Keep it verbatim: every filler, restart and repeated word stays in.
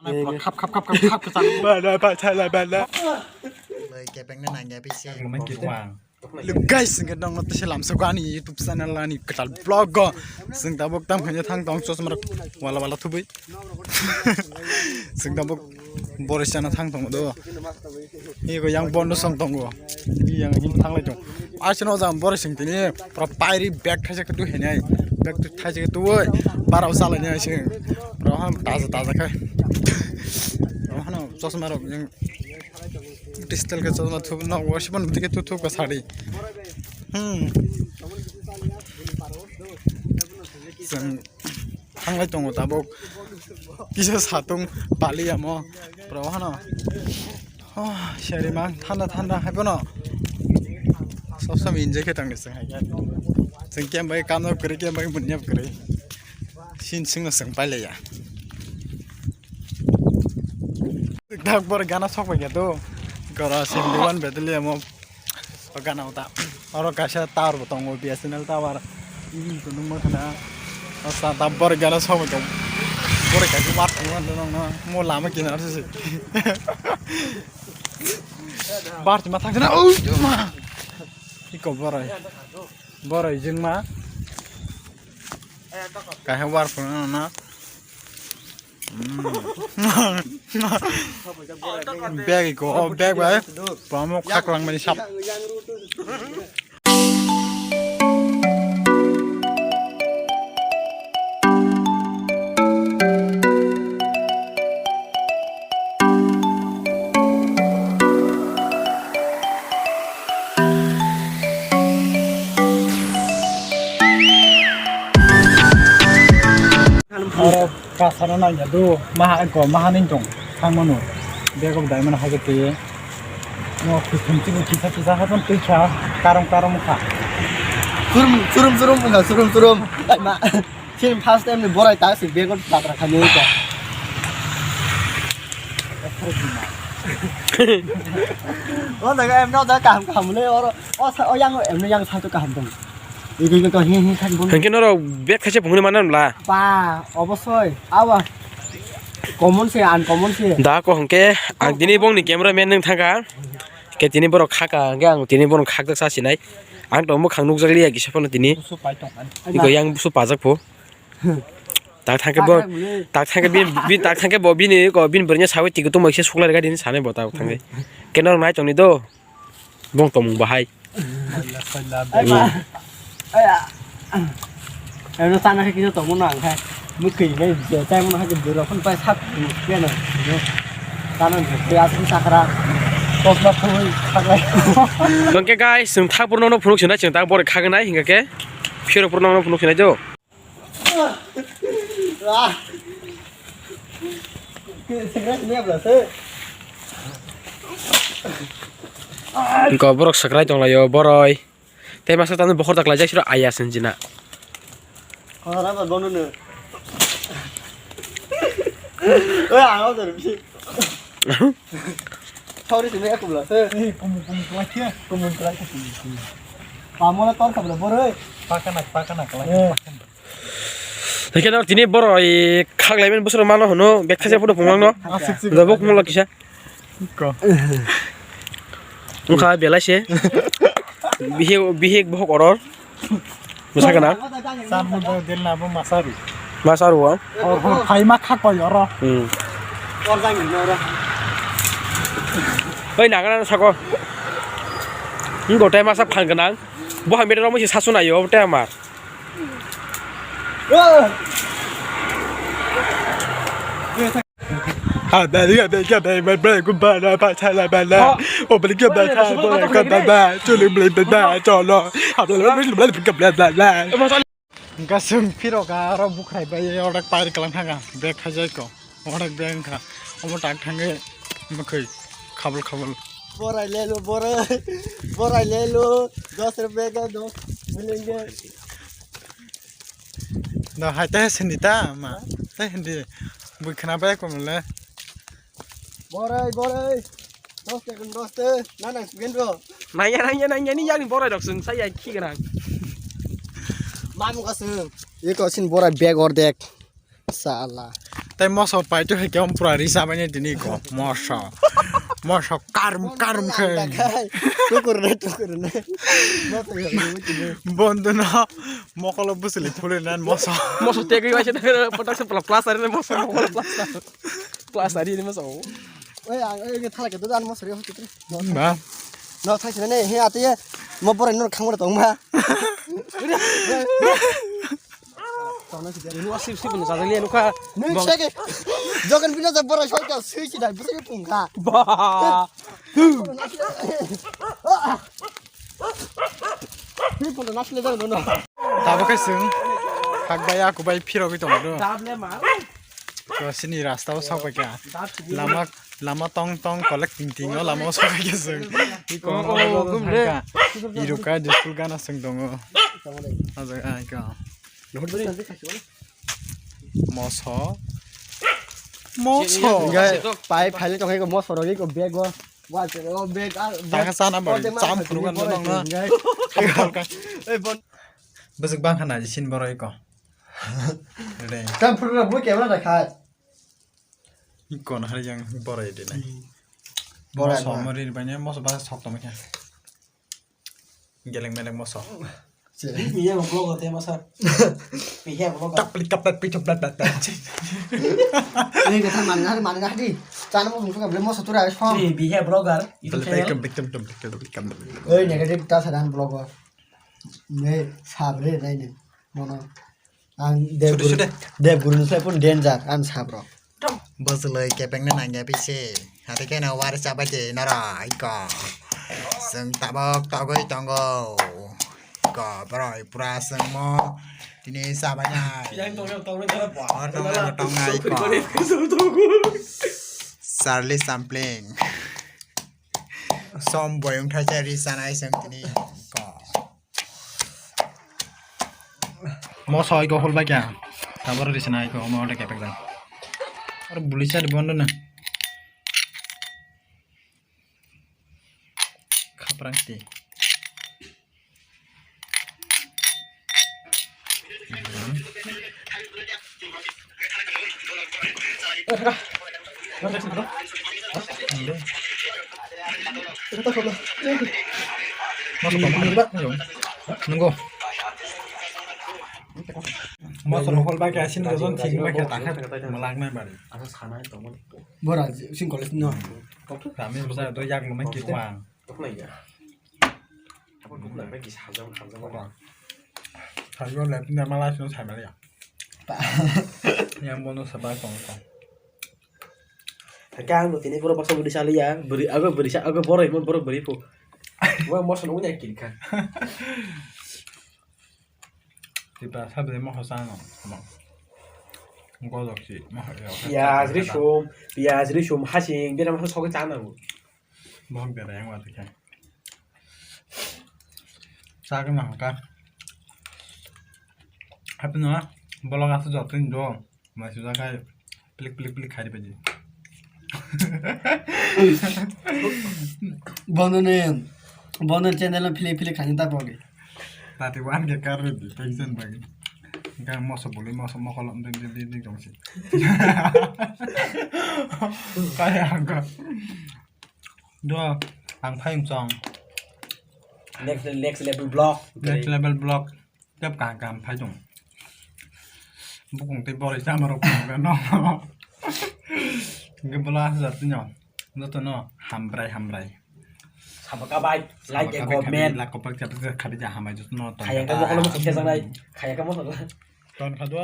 Khap khap khap khap khap khap. Bana bachala bana. Kepeng na nangya bisi. Guys, hwnkhe nokno tisa lamsok ani YouTube channel ani kwtal vlog o. Chwng tabuk tam khaina thang tong chosma rok wala wala thubui. Chwng tabuk Boris chana thang tongo do. Ego yang bondo song tongo. Yang him thanglai tong. Asino jang Boris sing tini pura pairi bag thaisa khe tu hinai. Bag tu thaisa khe tu oi. Barao salai ni asing. Pura ham taza taza khai. Pura hano chosma rok yang distal khe chosma thup na wasipan tike tu thup ka sari. Hmm. Chwng thanglai tongo tabuk. Kisa satung pali amo. Pura hano. Oh, seri mang thanda thanda hai bono. Sob sob enjoy khe tangni chwng hai khe. Chwng kembai kamno kwrwi kembai munyap kwrwi. Sin singno chwng pailaiya. Dak bor gana sok bai khe do. Gora sim duan bedeli amo. O gana uta. Oro kaisa tower bo tongo, B S N L tower. Ini to nung ma khana. O sa ta bor gana sok bai khe. Bor kaisa mat nang nang mo lama kinar se. Bar ma thang na. O ma. Iko borai. Borai jing ma. Kaisa war phone na. Bag iko, oh, bag bai. Pamo khaklang mani sap. Oro kasano nangya do, maha ko maha ning tong thangmano. Bag of diamond haje te. No khum chibu kisa kisa hapan twi kha, karom karom kha. Surum, surum, surum, wngkha, surum, surum. Ai ma. Sini first time ni borai ta si bego patra kha ni ko. O daga em no da kaham kaham le oro. O sa o yang em no yang sa to kaham dong. Ini ko hi hi khan bun. Hengke noro bag khaise phungni mana mla. Ba, obosoi. Awa. Common se, uncommon se. Da ko hengke ang dini bongni camera man nang thangka. Ke tini borok khaka, hingke ang tini borok khakjak sa sinai. Ang tong mukhang nukjak liya kisa phano tini. Busu pai tong ani. Iko yang busu pajak pho. Tak thangke bo, Pajak bole. Tak thangke bin, bin, tak thangke bo bini ko bin bernya sawi tiko tongma kisa suklar gadi ni sanai bo tak thangke. Keno nai tongni do. Bong tongmung bahai. Ai ba. Ai a. Eno sana khe kisa tongmo nang khe. Mukhi bai je chai mo khe bura phun pai sak kena. Sana je asung sakra. Kosma phun saklai. Hingke guys, chwng thak borok no phunuk sinai, chwng tak borok khagnai hingke phiro borok no phunuk sinai do. Hingke borok sakrai tonglaio boroi. Tei masa tamo bokhor ta klaijak siro ayas hinjina. Ora ba bono no. Oi, ano dor bisi. Sorry sini aku bela. Eh, kumu kumu kelak ya. Kumu kelak ya. Pamona tor kabla boroi. Pakana pakana kelak. Hingke nor tini boroi khaklaimen busur mano hino, bag thaisa photo phunglangno. Asik sik. Dobok mulo kisa. Ko. Wngkha belai se. Bihik, bihik bohok oror. Bwsa gana. Samno bo delna bo masaru. Masaru o. Hor hor phaima khak pai oro. Hmm. Oi nagana sako. Wngkha tei masa phan gwnang. Bo hamya rok musi sasu naio tei amar. Ah, dari ada ikan dari mana berapa nak pacar lah mana. Oh, beli ke mana boleh ke mana, culi beli mana, colo. Apa lagi beli beli ke mana. Hingke chwng phiro kha aro bukhrai bai odak pair kalang thang kha bag khaijai ko odak bag wngkha omo tak thangwi mwkhwi khabul khabul. Borai lelo borai borai lelo dos rupiya ka dos milenge. No hai te sindi ta ma te hindi bui khna bai ko mole. Borai borai. Dos te kun dos te. Na nang sugen ro. Nangya nangya nangya ni yang ni borai dok sung saya khi ganang. Mamu ka sung. Ye ko sin borai bag or dek. Sala. Tei moso paito hai khe pura risa bani tini ko moso. Moso karum karum khe. Tukur ne, tukur ne. Moso ya, ini, ini. Bondu no mokolo busili phule nan moso. Moso tegwi waisa tegwi patak se pla-, plus ari ne moso mokolo plus. Plus ari ne moso. Oi, ang, oi, ini thala ke tu dan moso ya, hoki tu. Ma. No, thai sini ne, he ati ye. Mo bore no khangmura tong ma. Nung asip sip no jajak liya nukha. Nung sege. Jogan bina jab bora shoi ka sui si dai, bisa pung kha. Ba. Ni pun na sile jang no. Tabo khe sung. Hak bai aku bai phiro bi tong do. Dab le ma. To sini rasta o sok bai kha. Lama, lama tong tong kolek ting ting o lama o sok bai kha sung. Iko Oh, oh, gum le. Iruka di school gana sung tongo. Aja ai ka. Moso. Moso. Enggak, pai, pai le tongkai ko moso rogi ko bag o. Wa se o bag a. Tangka sana bari, cham phuru kan nang na. Ei bon. Bwswk bang khana di sin boroi ko. Re. Cham phuru na bu camera da kha. Iko na hari yang boroi de nai. Boroi, moso boroi. Mori banya moso ba sok tong kha. Geleng meleng moso. Piya vlog te masa. Piya vlog. Tap plik tap plik tap plik tap plik. Ini kita mana mana di. Chana mo sungsu kabel moso tura es phone. Piya vlogger. Itu channel. Ei negative ta sadan vlogger. Ne sabre nai ne. Mono. Ang Dev Guru, Dev Guru ni sai pun danger ang sabro. Bwswlwi kepengno nangya pise. Hati khe no wari chabai de nora iko. Seng tabok togoi tongo. Iko boroi pura sengmo. Tini chabai nai. Yang tong yang tong yang. Tong yang tong nai iko. Charlie Chaplin. Som boyong thaisa ri sanai seng tini. Iko. Moso iko hol bai kya. Tabor ri sanai iko mo de kepek jang. Ar buli sar bondo na. Khaprang ti. Nunggu. Motor hol bai khe sini jon thik bai khe takha malak nai bari. Bora sing college no. Kami bisa do yak lumai ki kwang. Toknai ya. Abo toknai bai kisa hamjak, hamjak bai. Hamjak le punya malah sino sai malia. Yang bono sabai kong kong. Hake ang tini pura baksa beri saliya, beri, aku beri sa, aku boroi mo borok beri pu. Wa moso no nya kin kan. Tipa sabe mo hosa no. Golok si mo. Piaj risum, piaj risum hasing bera mo sogi chana bu. Bohok bera yang wati khe. Chagwi mankha. Happy no, bolok aswk jotoni do. Mai sujakhai plik plik plik khai di. Bono ne, bono channel no plik plik khai ta bogi. Tati wan ke kar di tension bagi. Gang moso boli moso mokol ding ding ding dong si. Kaya angka. Do, ang phai wng chong. Next, next level block. Next level block. Tep kaham kaham phai chong. Bukung tei boroi sama rok phai no. Hingke bola hajar tino. Joto no hambai hambai. Sabaka bai, like a comment. Like comment, like comment, like comment, like comment, hambai joto no. Khaya ka mokolo mo sukses nai. Khaya ka mokolo. Ton kha do.